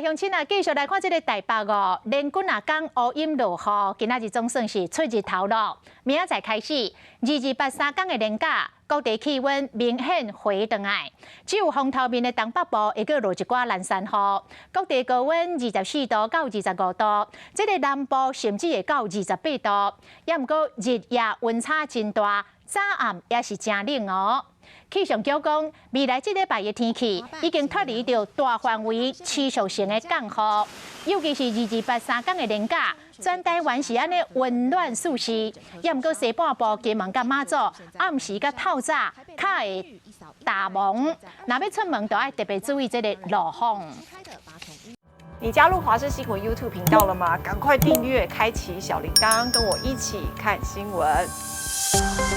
鄉親啊，繼續來看這个台北哦，連幾若工烏陰落雨，今仔日總算是出日頭囉。明仔載開始，二二八三工的連假，各地氣溫明顯回轉來，只有風頭面的東北部會閣落一寡蘭山雨。各地高溫24度到25度，這个南部甚至會到28度。也毋過日夜溫差真大，早暗也是誠冷哦。氣象局講，未來這禮拜的天氣已經脫離著大範圍持續性的降雨，尤其是二二八三工的連假，全台灣是按呢溫暖舒適。也毋過西半部金門佮馬祖，暗時佮透早較會大霧，若欲出門，就愛特別注意這个路況。你加入華視新聞 YouTube 頻道了嗎？趕快訂閱，開啟小鈴鐺，跟我一起看新聞。